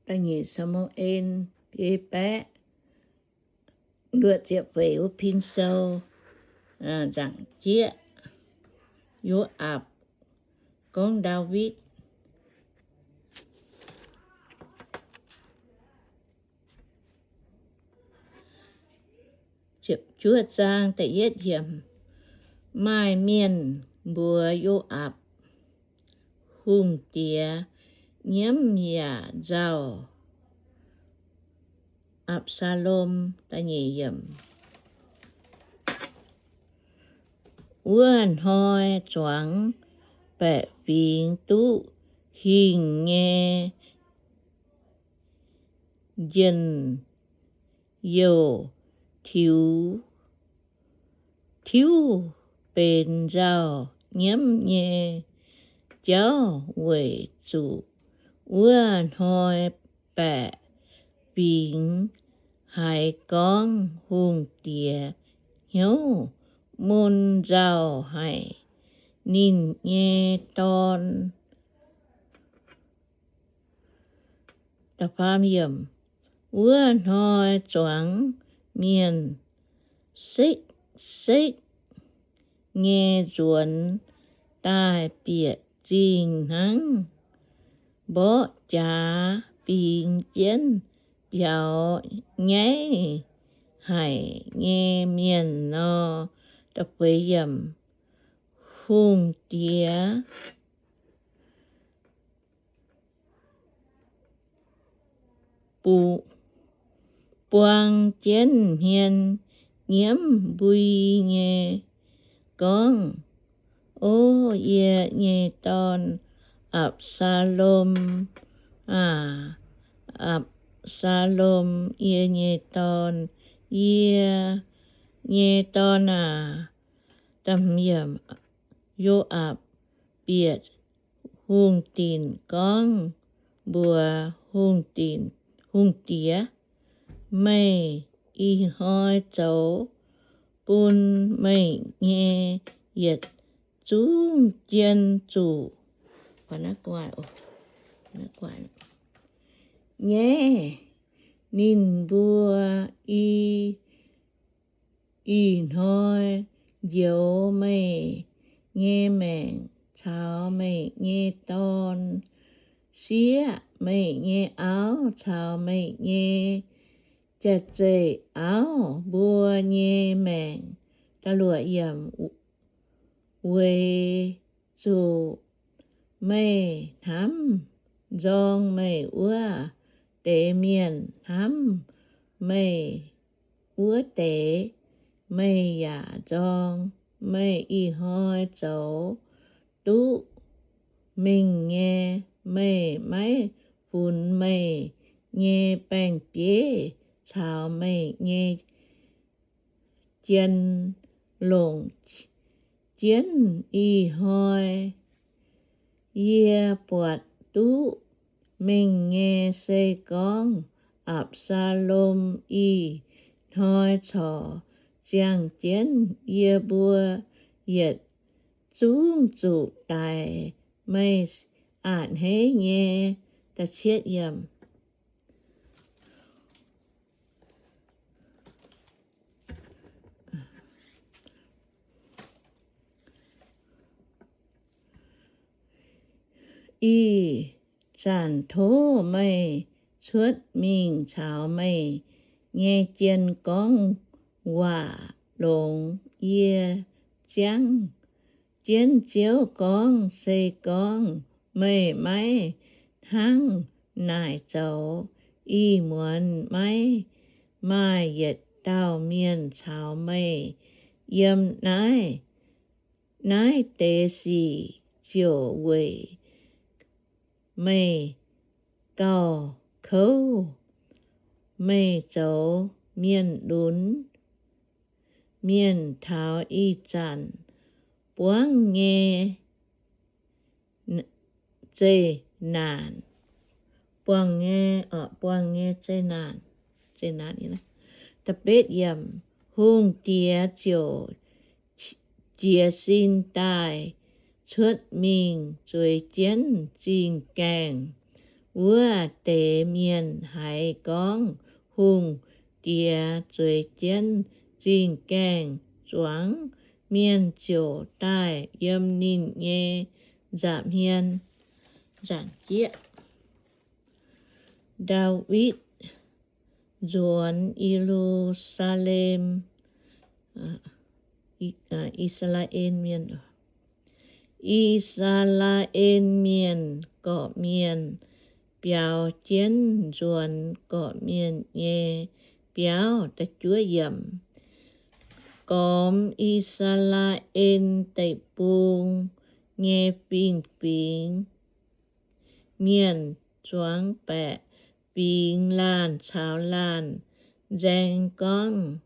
Da'nyeic Saa^mu^en biei baeqv luoqc ziepc feix wuov pin sou, nzaangc jieqv, Yo^aapc gorngv Ndaawitv. Ziepc juov zaang da'yietv yiemc. Maaih mienh mbuox Yo^aapc, Hungh diex nyiemv yaac nzauh Apc^saa^lom. Da'nyeic yiemc. Wuov hnoi zuangx baeqc fingx duqv hingh nyei njien-youh tiux, tiuv benx nzauh nyiemv nyei jauv weic zuqc wuov hnoi baeqc fingx haiz gorngv hungh diex hnyouv mun nzauh haic ninh nyei dorn. Wuov hnoi zuangx mienh sekv-sekv nyei nzuonx daaih bieqc zingh hnangv mborqv jaax bingx jienv biaux nyaiv haic nyei mienh nor. Hungh diex buang jienv hmien nyiemv mbui nyei gorngv, O yie nyei dorn, Apc^saa^lom aah! Apc^saa^lom, yie nyei dorn, yie nyei dorn aah! Yo^aapc bieqc hungh dinc gorngv mbuox hungh diex, Meih ih hnoi zoux bun meih nyei yietc zungv jien zuqc nyaiv. Ninh mbuo i, ih hnoi njoux meih nyei maengc caux meih nyei dorn, sieqv meih nyei auv caux meih nyei jaav-zeih auv mbuo nyei maengc. Weic zuqc meih hnamv nzorng meih wuov deix mienh hnamv meih wuov deix, meih yaac nzorng meih ih hnoi zoux duqv mengh nyei. Meih maiv funx meih nyei baeng-bieiv caux meih nyei jien longc jienv ih hnoi. Yie buatc duqv mengh nyei se gorngv Apc^saa^lom ih hnoi corc ziangh jienv yie mbuo yietc zungv zuqc daic. Meih a'hneiv nyei. Ih zanc tov meih cuotv mingh caux meih nyei jien gorngv waac longx. Yie ziangv jienv Ziouv gorngv, Se gorngv meih maiv hnangv naaic zoux, ih muonz maiv maaih yietc dauh mienh caux meih yiem naaiv. Naaiv deix sic ziouc weic meih gauh kouv, meih zoux mienh lunx mienh taux ih zanc buangv nyei zeqc naanc, buangh nyei, buangh nyei zeqc naanc. Hungh diex ziouc jiez sin daaih cuotv mingh zueiz jienv zingh gaengh, wuov deix mienh haiz gorngv hungh diex zueiz jienv zingh gaengh zuangx, mienh ziouc daaih yiem ninh nyei nza'hmien. Nzaangc jieqv, Ndaawitv nzuonx Ye^lu^saa^lem. I^saa^laa^en Mienh, I^saa^laa^en Mienh gorqv-mienh biaux jienv nzuonx gorqv-mienh nyei biauv. Gormx I^saa^laa^en Deic-Bung nyei fingx-fingx mienh zuangx baeqc fingx laanh caux laanh nzaeng gorngv,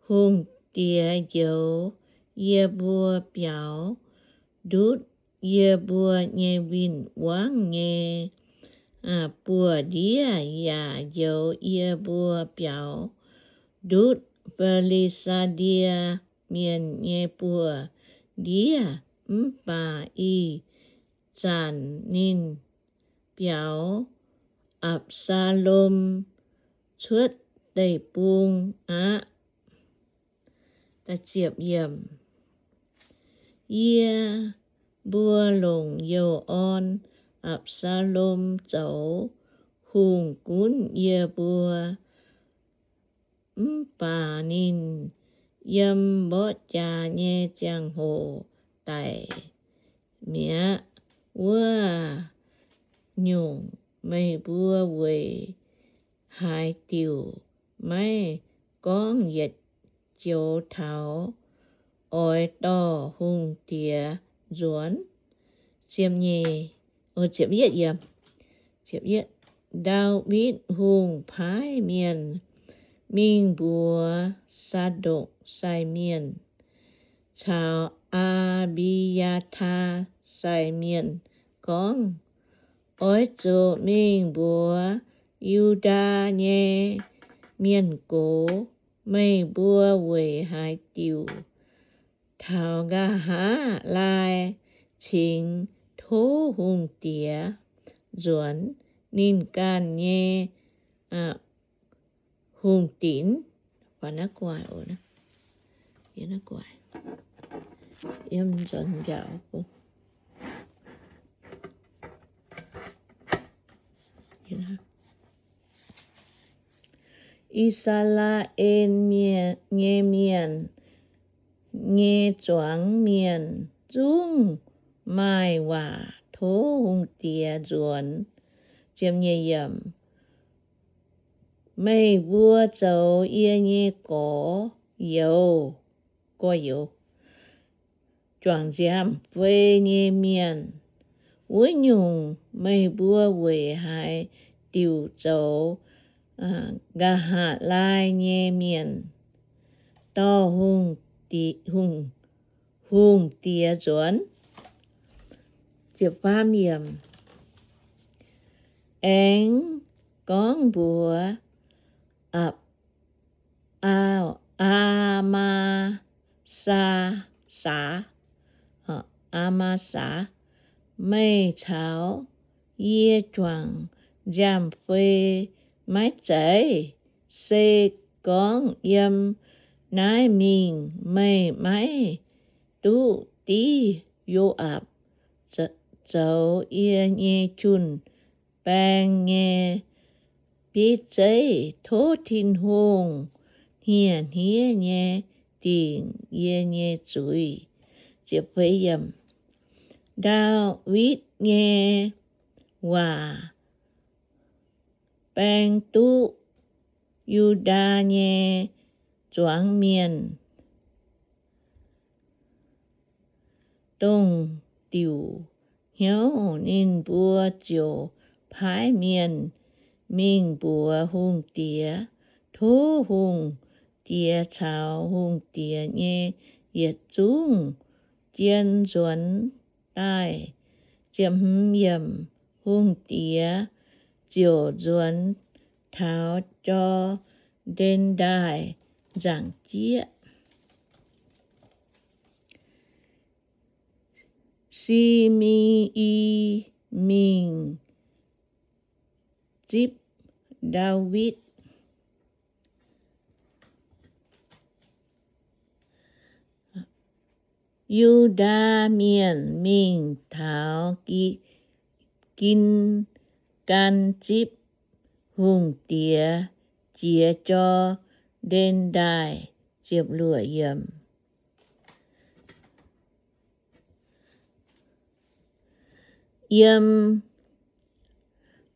Hungh diex njoux yie mbuo biaux, ndutv yie mbuo nyei win-wangv nyei buoz-ndiev yaac njoux yie mbuo biaux, ndutv Fi^li^saa^die Mienh nyei buoz-ndiev. Mv baac ih zanc ninh biaux Apc^saa^lom cuotv deic-bung aqv. Yie mbuo longc youh orn Apc^saa^lom zoux hungh gunv yie mbuo. Mv baac ninh yiem mborqv jaax nyei ziangh hoc daic mi'aqv. Wuov nyungc, meih mbuo weic haaix diuc maiv gorngv yietc joux taux oix dorh hungh diex nzuonx? Ndaawitv Hungh paaiv mienh mingh mbuox Saa^ndokc sai mienh caux Aa^mbi^yaa^taa sai mienh gorngv, Oix zuqc mingh mbuox Yu^ndaa nyei mienh gox, Meih mbuo weic haaix diuc taux nqa'haav laai cingx tov hungh diex nzuonx? Ninh ganh nyei hungh dinc I^saa^laa^en nyei mienh nyei zuangx mienh zungv maaih waac tov hungh diex nzuonx. Meih mbuo zoux yie nyei gorx-youz, gorx-youz, juangc nziaamv-fei nyei mienh. Wuov nyungc, meih mbuo weic haaix diuc zoux nqa'haav laai nyei mienh dorh hungh diex nzuonx? Aengx gorngv mbuox Aa, Aa^maa^saa, Aa^maa^saa, Meih caux yie juangc nziaamv-fei maiv zeiz? Se gorngv yiem naaiv mingh meih maiv duqv div Yo^aapc zoux yie nyei jun-baeng nyei bieiv zeiv. Tov Tin-Hungh hnyieh-hniev nyei dingc yie nyei zuiz. Ndaawitv nyei waac baeng duqv Yu^ndaa nyei zuangx mienh dongh diuc hnyouv. Ninh mbuo ziouc paaiv mienh mingh mbuox hungh diex, Tov hungh diex caux hungh diex nyei yietc zungv jien nzuonx daaih. Hungh diex ziouc nzuonx taux Jor^ndaen Ndaaih nzaangc jieqv. Si^me^i mingh zipv Ndaawitv. Yu^ndaa Mienh mingh taux Gi^, Gin^gaan zipv hungh diex jiex Jor^ndaen Ndaaih. Yiem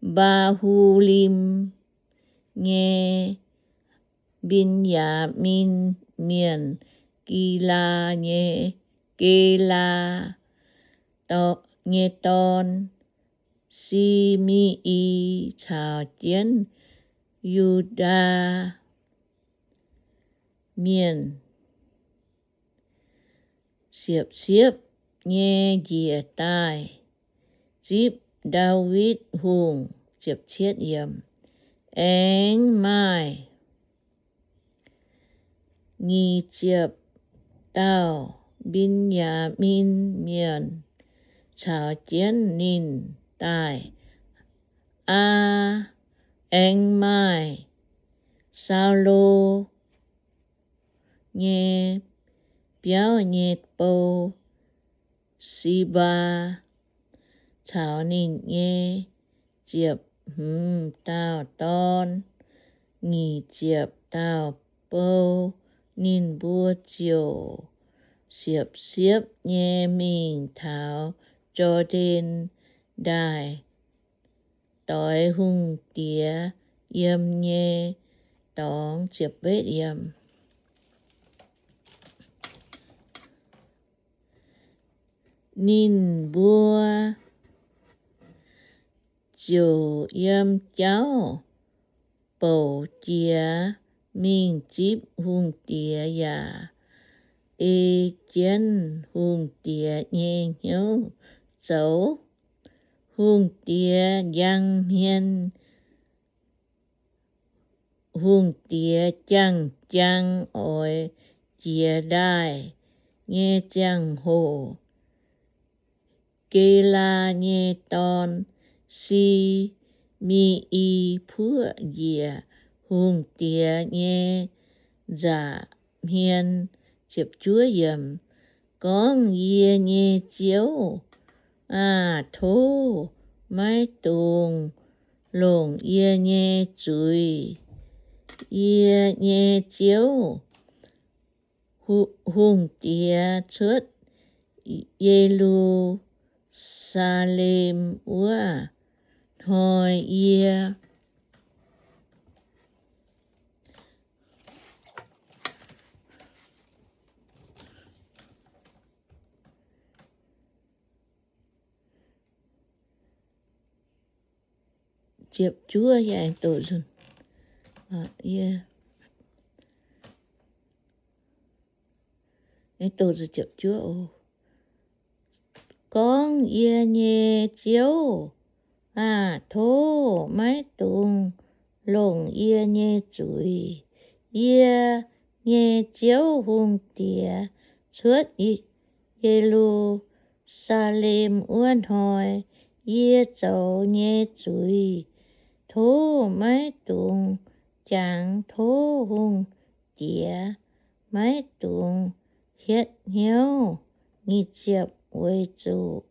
Mbaa^hu^lim nyei Mben^yaa^min Mienh, Gilaa nyei, Gelaa nyei dorn, Si^me^i, caux jienv Yu^ndaa Mienh siepv-siepv nyei njiec daaih zipv Ndaawitv Hungh. Aengx maaih nyic ziepc dauh Mben^yaa^min Mienh caux jienv ninh daaih. Aa, aengx maaih Saulo nyei biauv nyei bou, Sibaa, caux ninh nyei ziepc hmz dauh dorn, nyic ziepc dauh bou. Ninh mbuo ziouc siepv-siepv nyei mingh taux Jor^ndaen Ndaaih doix hungh diex yiem nyei dorngx. Ninh mbuo ziouc yiem jauv bouc jiex mingh zipv hungh diex yaac ei jienv hungh diex nyei hnyouv zoux. Hungh diex njang hmien, hungh diex jangh-jang oix jiex ndaaih nyei ziangh hoc, Gelaa nyei dorn, Si^me^i, puoqv njiec hungh diex nyei nza'hmien, gorngv, Yie nyei Ziouv aah! Tov maiv dungx longc yie nyei zuiz. Yie nyei Ziouv, hungh diex cuotv Ye^lu^saa^lem wuov hnoi, yie ziepc juov, yie aengx doqc nzunc, aengx doqc nzunc ziepc juov oc. Gorngv, Yie nyei Ziouv aah! Tov maiv dungx longc yie nyei zuiz. Yie nyei Ziouv, hungh diex cuotv Ye^lu^saa^lem wuov hnoi, yie zoux nyei zuiz. Tov maiv dungx jangx. Tov hungh diex maiv dungx hietv hnyouv. Nyic ziepc, weic zuqc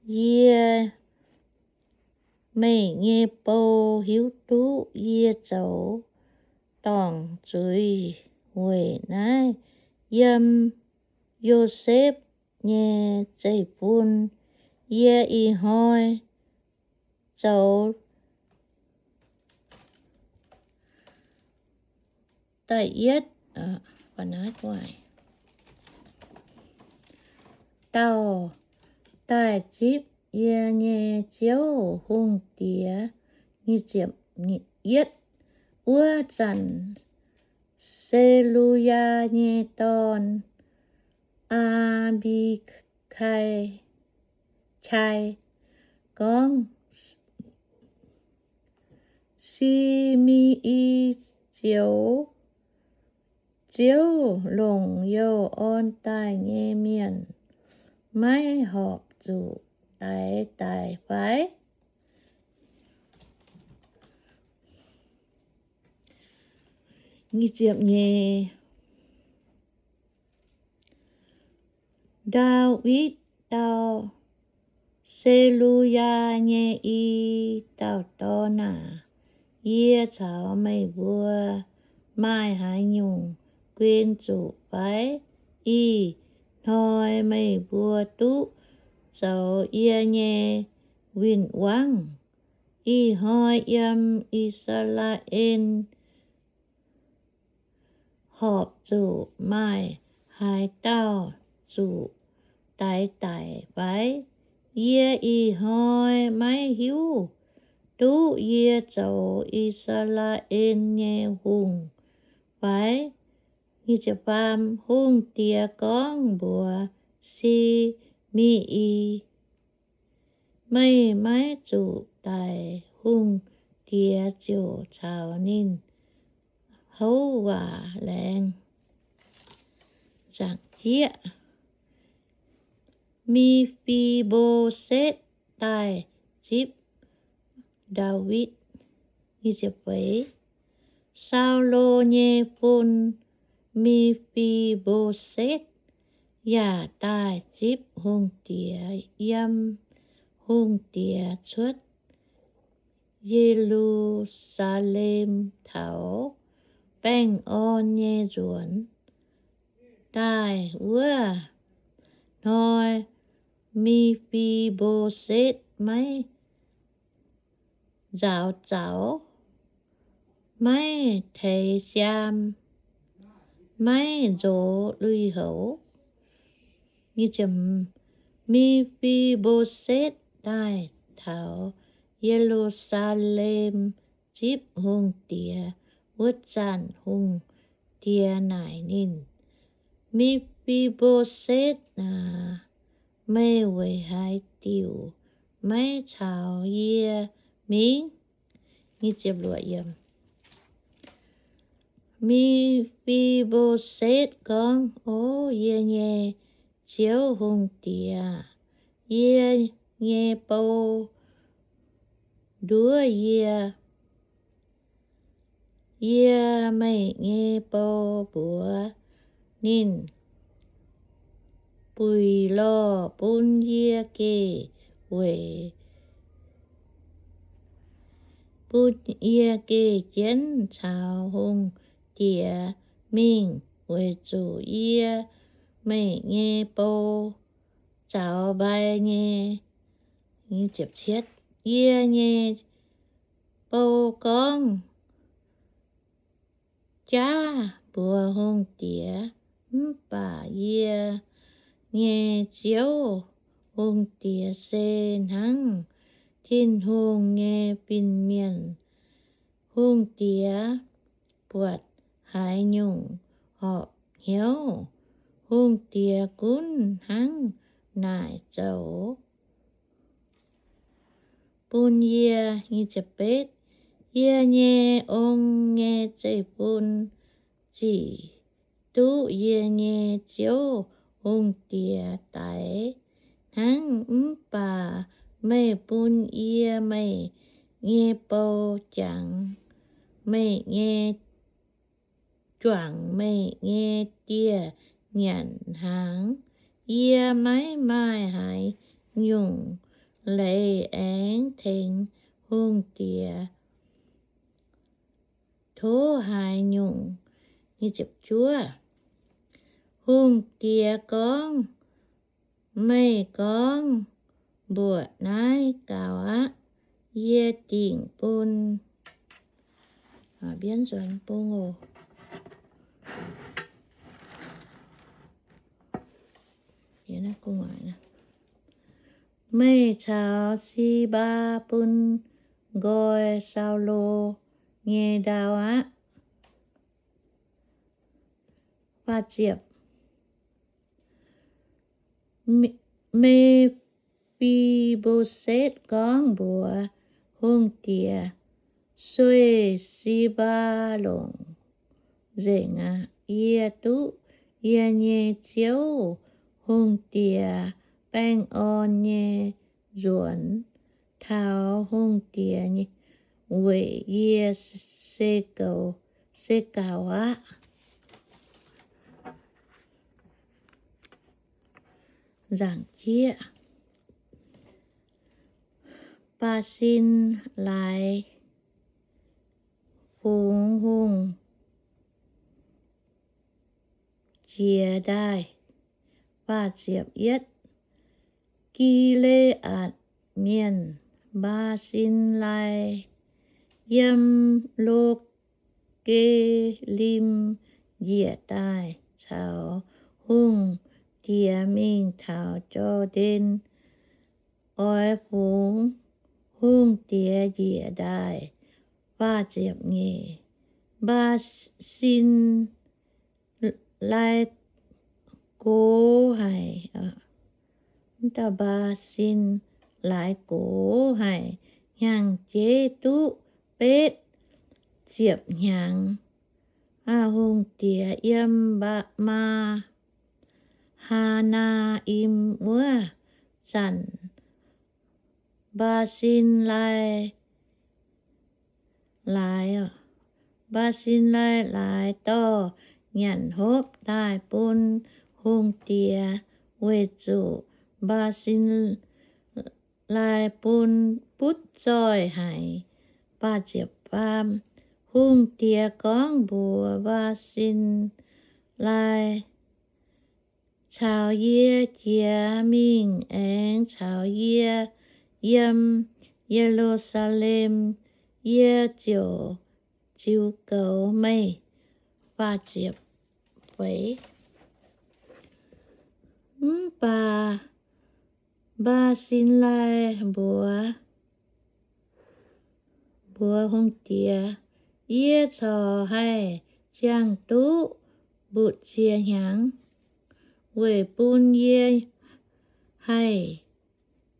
yie, meih nyei bou, hiuv duqv yie zoux dorngc zuiz. Weic naaiv yiem Yosepv nyei zeiv-fun yie ih hnoi zoux da'yietv dauh daaih zipv yie nyei Ziouv, hungh diex. Yietv, wuov zanc Se^lu^yaa nyei dorn, Aa^mbi^kai, Kai, gorngv, Si^me^i zioux Ziouv longc youh orn daaih nyei mienh maiv horpc zuqc daix daic fai? Nyic ziepc nyeic. Ndaawitv dau, Se^lu^yaa nyei i dauh dorn aah! Yie caux meih mbuo maaih haaix nyungc guen zuqc fai? Ih hnoi meih mbuo duqv zoux yie nyei win-wangv. Ih hnoi yiem I^saa^laa^en horpc zuqc maaih haaix dauh zuqc daix daic fai? Yie ih hnoi maiv hiuv duqv yie zoux I^saa^laa^en nyei hungh fai? Hungh diex gorngv mbuox Si^me^i, Meih maiv zuqc daic. Hungh diex ziouc caux ninh houv waac laengz. Zaangc jieqv, Me^fi^mbo^setv daaih zipv Ndaawitv. Saulo nyei bun, Me^fi^mbo^setv, yaac daaih zipv hungh diex yiem hungh diex cuotv Ye^lu^saa^lem taux baengh orn nyei nzuonx daaih. Wuov hnoi Me^fi^mbo^setv maiv nzaaux zaux, maiv teix siaam, maiv nzox lui-houx. Me^fi^mbo^setv daaih taux Ye^lu^saa^lem zipv hungh diex. Wuov zanc hungh diex naaic ninh, Me^fi^mbo^setv aac, meih weic haaix diuc maiv caux yie mingh? Me^fi^mbo^setv gorngv, O yie nyei ziouv hungh diex, yie nyei bou nduov yie. Yie meih nyei bou mbuox ninh buic lorh bun yie geh weic, bun yie geh jienv caux hungh diex mingh, weic zuqc yie meih nyei bou zaux mbai nyei. Yie nyei bou gorngv, Jaav mbuox hungh diex, mv baac yie nyei ziouv hungh diex se hnangv Tin-Hungh nyei fin-mienh. Hungh diex buatc haaix nyungc horpc hnyouv, hungh diex gunv hnangv naaic zoux bun yie. Yie nyei ong nyei zeiv-fun zic duqv yie nyei ziouv hungh diex daix hnangv. Mv baac meih bun yie meih nyei bou jangx meih nyei, juangc meih nyei dieh nyanc hnaangx. Yie maiv maaih haaix nyungc leiz aengx tengx hungh diex tov haaix nyungc. Hungh diex gorngv, Meih gorngv mbuoqc naaiv gaux aqv. Yie dingc bun, meih caux Si^mbaa bun nqoi Saulo nyei ndau aqv. Me^fi^mbo^setv gorngv mbuox hungh diex, Sueih Si^mbaa longc nzengc aqv. Yie duqv yie nyei ziouv hungh diex baengh orn nyei nzuonx taux hungh diex weic yie se goux se gaux aqv. Nzaangc jieqv, Baasin laaix fungx hungh jiex ndaaih. Faah ziepc yietv. Gi^le^aatc Mienh, Mbaasin^lai, yiem Lo^ge^lim njiec daaih caux hungh diex mingh taux Jor^ndaen, oix fungx hungh diex njiec ndaaih. Faah ziepc nyeic. Mbaasin lai gox haic, Mbaasin laaix gox haic, hnyangx-jeiv duqv betv ziepc hnyangx. Hungh diex yiem Maa, Haa^naa^im wuov zanc, Mbaasin lai laaix, Mbaasin lai laaix dorh nyanc hopv daaih bun hungh diex, weic zuqc Mbaasin lai bun butv zoih haic. Hungh diex gorngv mbuox Mbaasin lai, Caux yie jiex mingh aengx caux yie yiem Ye^lu^saa^lem, yie ziouc ziux goux meih. Mv baac Mbaasin lai mbuox, mbuox hungh diex, Yie corc haih ziangh duqv mbutc ziec hnyangx weic bun yie haih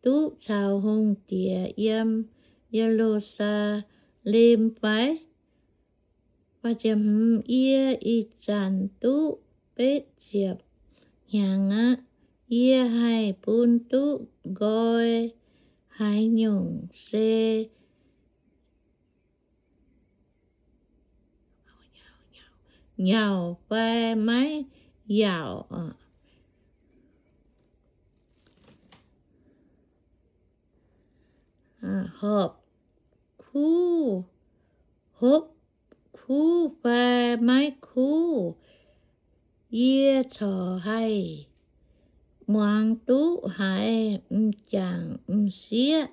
duqv caux hungh diex yiem Ye^lu^saa^lem fai? Yie ih zanc duqv betv ziepc hnyangx aqv. Yie haih bun duqv nqoi haaix nyungc se nyauc fai maiv yaauc? Horpc kuv, hopv kuv fai maiv kuv, yie corc haih muangx duqv haiz m'jangc m'sieqv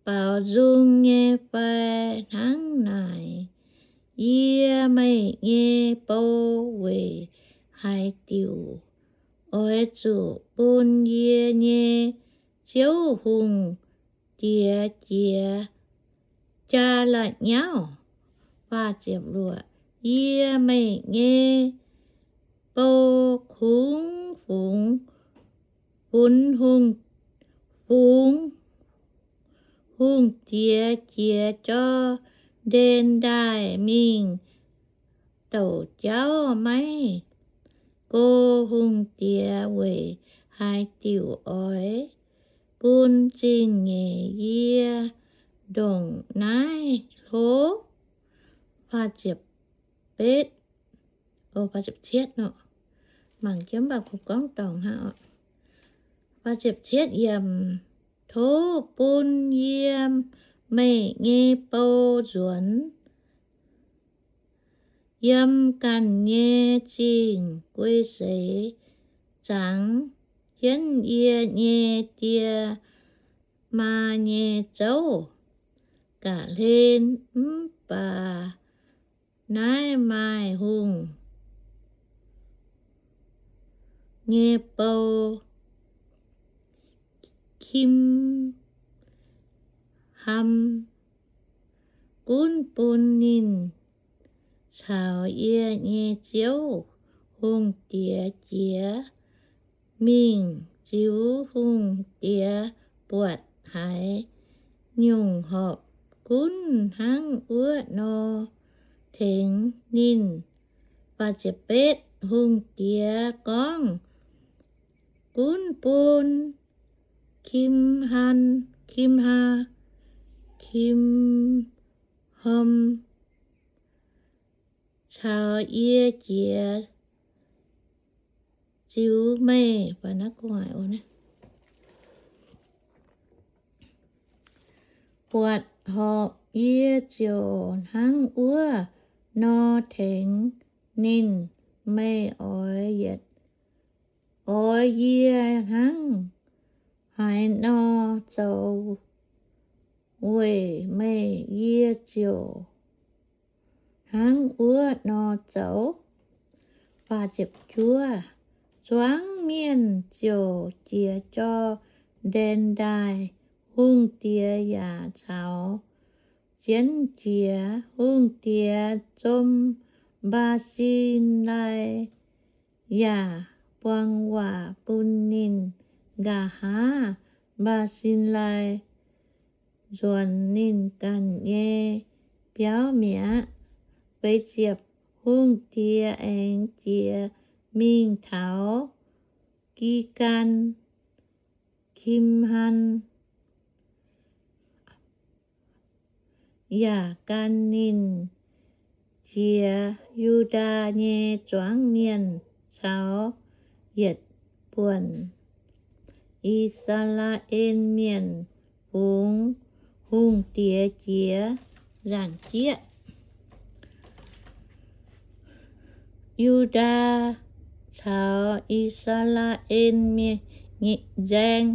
baaux nzung nyei fai? Hnangv naaic, yie, meih nyei bou, weic haaix diuc oix zuqc bun yie nyei ziouv, hungh diex, jiex jaa la'nyauv? Yie, meih nyei bou, kungx fungx, funx hungh, fungx hungh diex jiex Jor^ndaen Ndaaih mingh douc jauv maiv? Go hungh diex weic haaix diuc oix bun zingh nyeic yie ndongc naaiv hlo? Mangc jienv mv baac gorngv dorngc hnangv. Tov bun yie, meih nyei bou, nzuonx yiem ganh nyei zingh guei seix, zangx jienv yie nyei die maa nyei zouv ga'hlen. Mv baac naaiv maaih hungh nyei bou, Kim^ham, gunv bun ninh caux yie nyei ziouv, hungh diex, jiex mingh ziux hungh diex buatc haaix nyungc horpc gunv hnangv wuov nor, tengx ninh. Hungh diex gorngv, Gunv bun Kim^han, Kim^ha, Kim^hom, caux yie jiex ziux meih. Buatc horpc yie ziouc hnangv wuov nor tengx ninh. Meih oix yietc, oix yie hnangv haaix nor zoux weic meih, yie ziouc hnangv wuov nor zoux. Zuangx mienh ziouc jiez Jor^ndaen Ndaaih. Hungh diex yaac caux jienv jiex. Hungh diex zom Mbaa^si^lai yaac buang waac bun ninh. Nqa'haav Mbaa^si^lai nzuonx ninh ganh nyei biauv mi'aqv. Hungh diex aengx jiex mingh taux Gigaan, Kim^han, yaac gan ninh jiex Yu^ndaa nyei zuangx mienh caux yietc buonc I^saa^laa^en Mienh fungx hungh diex jiex. Nzaangc jieqv, Yu^ndaa caux I^saa^laa^en Mienh nzaeng.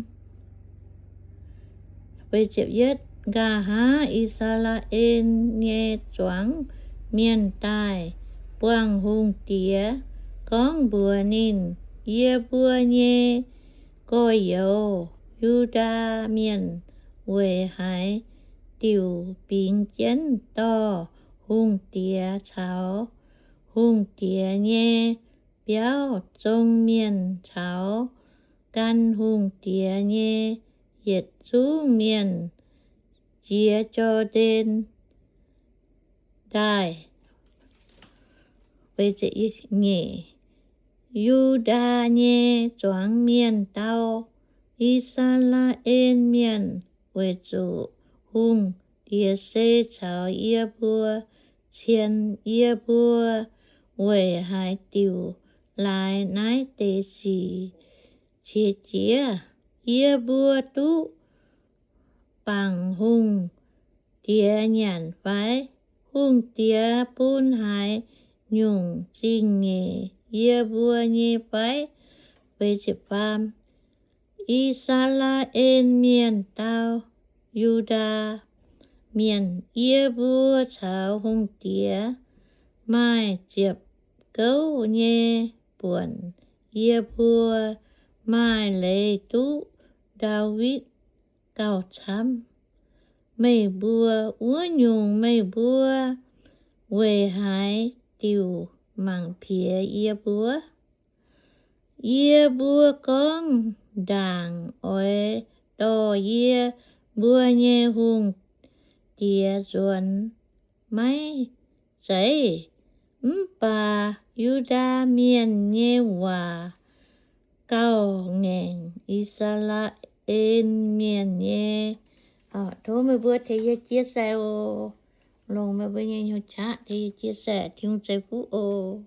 Nqa'haav I^saa^laa^en nyei zuangx mienh daaih buangh hungh diex, gorngv mbuox ninh, Yie mbuo nyei gorx-youz, Yu^ndaa Mienh, weic haaix diuc bingx jienv dorh hungh diex caux hungh diex nyei biauv zong mienh caux gan hungh diex nyei yietc zungv mienh jiex Jor^ndaen Ndaaih? Yu^ndaa nyei zuangx mienh dau, I^saa^laa^en Mienh, weic zuqc hungh diex se caux yie mbuo cien. Yie mbuo weic haaix diuc laaix naaiv deix sic qiex jiez? Yie mbuo duqv bangc hungh diex nyanc fai? Hungh diex bun haaix nyungc zingh nyeic yie mbuo nyei fai? I^saa^laa^en Mienh dau, Yu^ndaa Mienh, Yie mbuo caux hungh diex maaih ziepc gouv nyei buonc. Yie mbuo maaih leiz duqv Ndaawitv gauh camv. Meih mbuo wuov nyungc, meih mbuo weic haaix diuc mangc piex yie mbuo? Yie mbuo gorngv ndaangc oix dorh yie mbuo nyei hungh diex nzuonx maiv zeiz? Mv baac Yu^ndaa Mienh nyei waac gauh ngaengc I^saa^laa^en Mienh nyei. Tov meih mbuo tengx yie chia sẻ oc. Longc meih mbuo nyei hnyouv qaqv tengx yie chia sẻ, Tin-Hungh ceix fuqv oc.